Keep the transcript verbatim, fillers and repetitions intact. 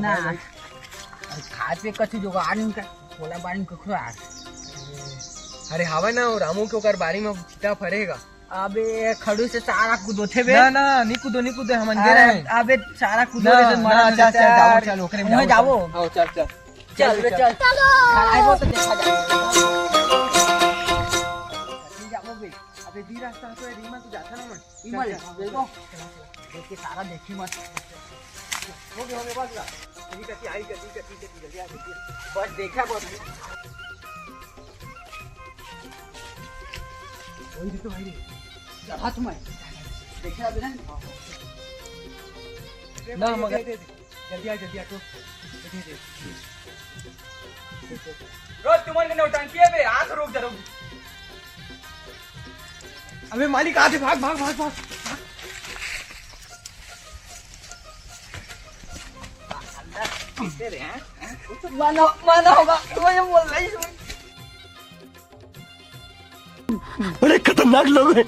ना। अरे खाए पिए कछु जुगाड़ नहीं कर, कोला बारी में कखरो आ। अरे हावय ना, वो रामू के ओकर बारी में चिता फरेगा। अबे खड़ूस सारा कूदोथे बे। ना, ना, नी कूदो, नी कूदो, हम अंधेरे अरे, हैं। अबे सारा कूदो ना, रे, ना, मारा चल, चल, जाओ, यार। चल, ओकरे में वहीं जाओ, जाओ। जाओ। आओ, चल, चल। चल बे, चल। चल। आए वो तो देखा जाए। ठीक है, वो भी। अबे दी रास्ता तो है, रीमा तो जाता ना मैं। रीमा चल, ले, चल। ले लो। देख के सारा देखी मत। हो गया, हो गया, बस ना। ठीक है, ठीक है, ठीक है, ठीक है, जल्दी आ, जल्दी आ। बस देखा, बस। वही तो भाई रे। जगह तुम्हें। देखा अभी ना? ना, मगर दे, दे, दे। जल्दी आ, जल्दी आ, तो। दे, दे, दे। रोज तुम्हारे नौटंकी है बे, हाथ रोक जरा। अबे मालिक, आगे भाग, भाग, भाग, भाग। माना, माना होगा, वो ये बोल रहा है। बड़े खतरनाक लोग हैं।